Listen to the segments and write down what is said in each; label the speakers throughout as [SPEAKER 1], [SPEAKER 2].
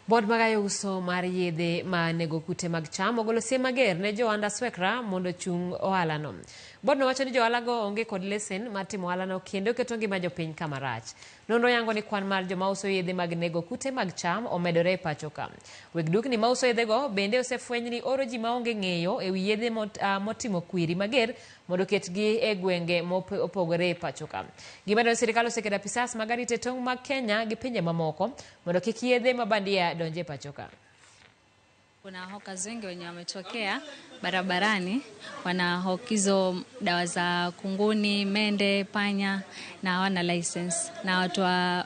[SPEAKER 1] Bod magayo uso mar yedhe ma nego kute mag cham ogolo siem mager ne johand aswekra mondo ochung ohalano. Bodno wacho ni johala go onge kod lesen mar timo ohalano kendo keto ngima jopiny kama rach. Nonro yango ni kwan mar joma uso yedhe mag nego kute mag cham omedore e pacho ka. Weg dukni mauso yedhego bende osefweny ni oro ji maonge ng'eyo e wi yedhe motimo kwiri mager mondo oketgi e gwenge mopogore e pacho ka. Gimedo ni sirikal oseketo apisas mag arita e tong' mag Kenya gi pinje mamoko mondo kik yedhe ma bandia donj e pacho ka.
[SPEAKER 2] Kuna hawkers wengi wenye wametokea barabarani wanahawk hizo dawa za kunguni, mende, panya na hawana license. Na watu wa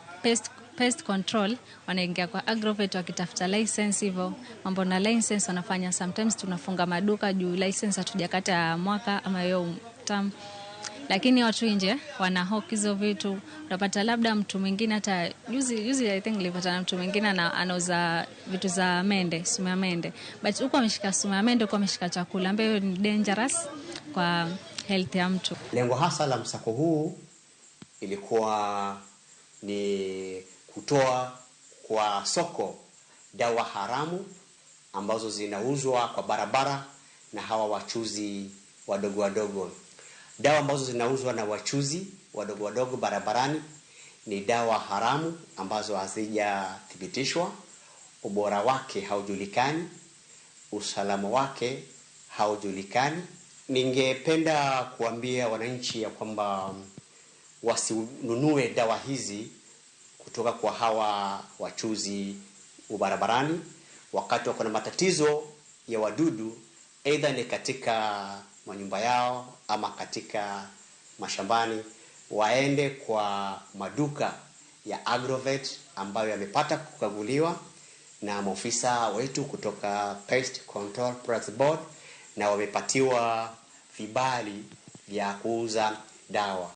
[SPEAKER 2] pest control wanaingia kwa agrovet wakitafuta license, hivyo mambo na license wanafanya. Sometimes tunafunga maduka juu license hatujakata mwaka ama hiyo term. Lakini watu nje wana hawk hizo vitu. Unapata labda mtu mwingine, hata juzi juzi I think nilipata na mtu mwingine anauza vitu za mende, sumu ya mende, but huko ameshika sumu ya mende, huko ameshika chakula ambayo ni dangerous kwa health ya mtu.
[SPEAKER 3] Lengo hasa la msako huu ilikuwa ni kutoa kwa soko dawa haramu ambazo zinauzwa kwa barabara na hawa wachuzi wadogo wadogo. Dawa ambazo zinauzwa na wachuzi wadogo wadogo barabarani ni dawa haramu ambazo hazijathibitishwa, ubora wake haujulikani, usalama wake haujulikani. Ningependa kuambia wananchi ya kwamba wasinunue dawa hizi kutoka kwa hawa wachuzi barabarani wakati wako na matatizo ya wadudu, aidha ni katika manyumba yao ama katika mashambani, waende kwa maduka ya Agrovet ambayo yamepata kukaguliwa na maofisa wetu kutoka Pest Control Products Board na wamepatiwa vibali vya kuuza dawa.